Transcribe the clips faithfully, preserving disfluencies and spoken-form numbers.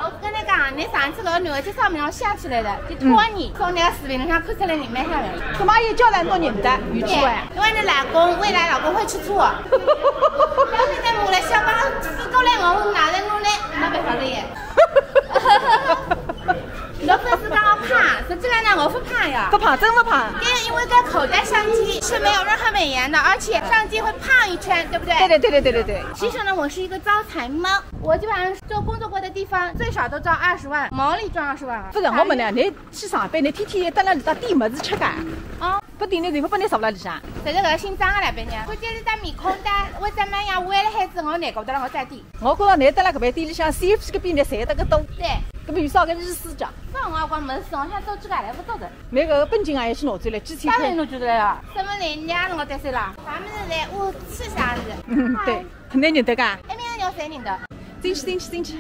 我跟你讲，你上次搿个男的介绍名我想起来了，就托你，从那个视频里向看出来你蛮好的。怎么也叫来弄人的，有趣味啊？因为你老公，未来老公会吃醋。要是在我来小帮，是过来我拿来弄来，没办法的耶。你的粉丝讲我胖，实际上呢，我不胖呀。不胖，真不胖。对，因为在口袋相机是没有任何美颜的，而且相机会胖一圈，对不对？对对对对对对对。其实呢，我是一个招财猫，我基本上做工作过的地方最少都招二十万，毛里赚二十万啊。不是，我问呢，你去上班，你天天蹲辣里搭点物事吃噶？啊。不点呢，就不拨你坐辣里向。侪是搿个姓张的来拨呢，关键是只面孔大，为什么呀？为了孩子，我难过得了，我再点。 我觉着侬蹲辣搿爿店里向C F个比侬赚得个多。对。搿么有啥个意思讲？搿辰光没事，我想做这个来不做的。侬搿个本金啊，也是拿出来，几千块。当然拿出来啊，什么人家我得谁啦？咱们是来我吃啥子？嗯，对，侬认得噶？哎，没有，有谁认得？进去，进去，进去。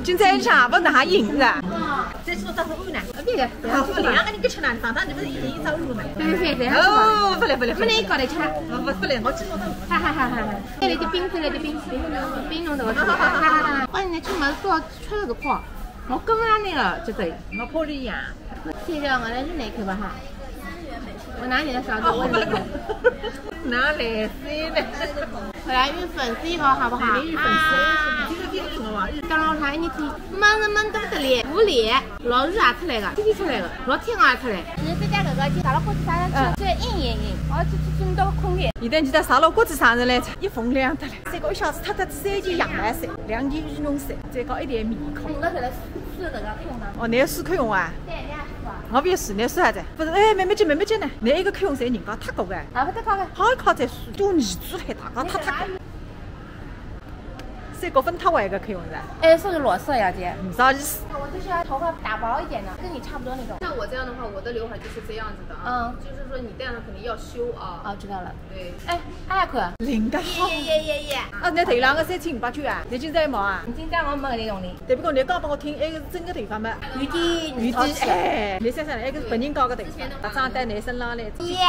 今朝一场勿哪哈赢是吧？啊，这是到时候呢？啊，别的，不要吃了。两个人搿吃呢，上趟你不是已经一早预了嘛？对对对对。哦，不来不来，不来。没那一搞的吃。哦，不不来，我吃我的。哈哈哈哈哈。 这里的冰，这里的冰，冰弄得我吃。欢迎来吃嘛，做吃了个泡，我刚刚那个就对，我泡了一样。谢谢，我来是哪口吧哈？我拿你的勺子，我也没口。拿来谁呢？我来预粉丝一个好不好？预粉丝，啊，这个店是什么？当然还一起，闷是闷得不得了，无理。 老是也出来个，天天出来个，老天也出来。现在自家搿个就啥了，锅子啥上去，嗯，这硬硬硬，哦，这这这都空的。现在你在啥了，锅子上上来，一风凉得来，这个一下子脱脱三件羊毛衫，两件羽绒衫，再搞一点棉裤。我搿个是搿个用的。哦，侬是可用啊？对，人家是吧？我不是，侬是啥子？不是，哎，慢慢讲，慢慢讲呢，侬一个可用衫人家太高个，啊，不太高个，好靠在多年子还大家太太高。 三角粉太坏个可用是吧？哎，是个裸色呀，姐。嗯，啥意思？我就是要头发打薄一点的，跟你差不多那种。像我这样的话，我的刘海就是这样子的啊。嗯。就是说你戴上肯定要修啊。哦，知道了。对。哎，阿可。灵个好。耶耶耶耶耶。啊，那头浪个三千五百九啊，你今朝有毛啊？你今朝我没搿点动力。对不过你讲拨我听，那个是真个头发吗？有点有点，哎，你想想，那个是别人搞个头发，打仗戴你身上来。耶，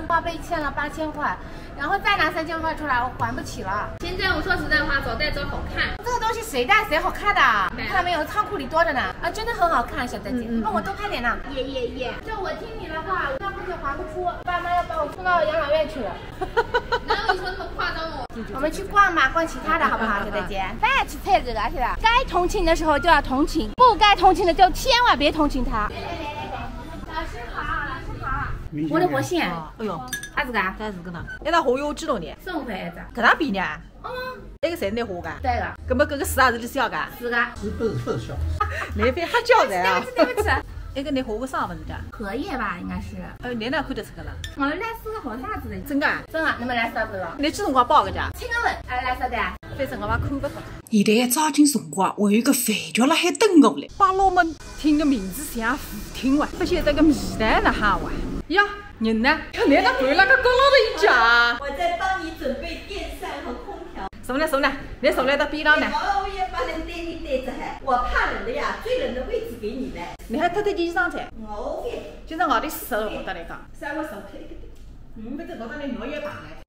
花呗欠了八千块。 然后再拿三千块出来，我还不起了。现在我说实在话，早戴早好看。这个东西谁戴谁好看的？对。看到没有，仓库里多着呢。啊，真的很好看，小玳姐，嗯嗯，帮我多拍点呢。耶耶耶！叫我听你的话，我要不就还不出，爸妈要把我送到养老院去了。哪有你说那么夸张哦？我们去逛吧，逛其他的好不好，小玳姐？不要去猜这个，是吧？该同情的时候就要同情，不该同情的就千万别同情他。来来来来来，老师好，老师好。我的活线。哎呦，啥子个？啥子个呢？一道花要几多呢？ 十五块一只。搿能便宜啊？嗯。埃个侪侬花个？对个。搿么搿个水也是侬烧个？是个。是不是不是烧？侬覅瞎叫人啊！对不起，对不起。埃个侬花个啥物事个？荷叶吧，应该是。哎，侬哪看得出个啦？我来试个好啥子的？真个啊？真个，侬么来啥子了？侬几辰光包个价？七月份，哎，来啥的？反正我也看勿到。现在抓紧辰光，还有个饭局辣海等我嘞。八路们听个名字像舞厅哇，勿晓得个味道哪哈哇？呀， 人呢？侬辣搿个角落头一家。我在帮你准备电扇和空调。坐呢，坐呢，侬坐辣搭边浪呢。我也不能对你对着海，我怕冷的呀，最冷的位置给你来。侬还脱脱件衣裳噻？我的。今朝外头是热得勿得了讲。稍微少脱一点点。嗯，反正我帮侬弄一把来。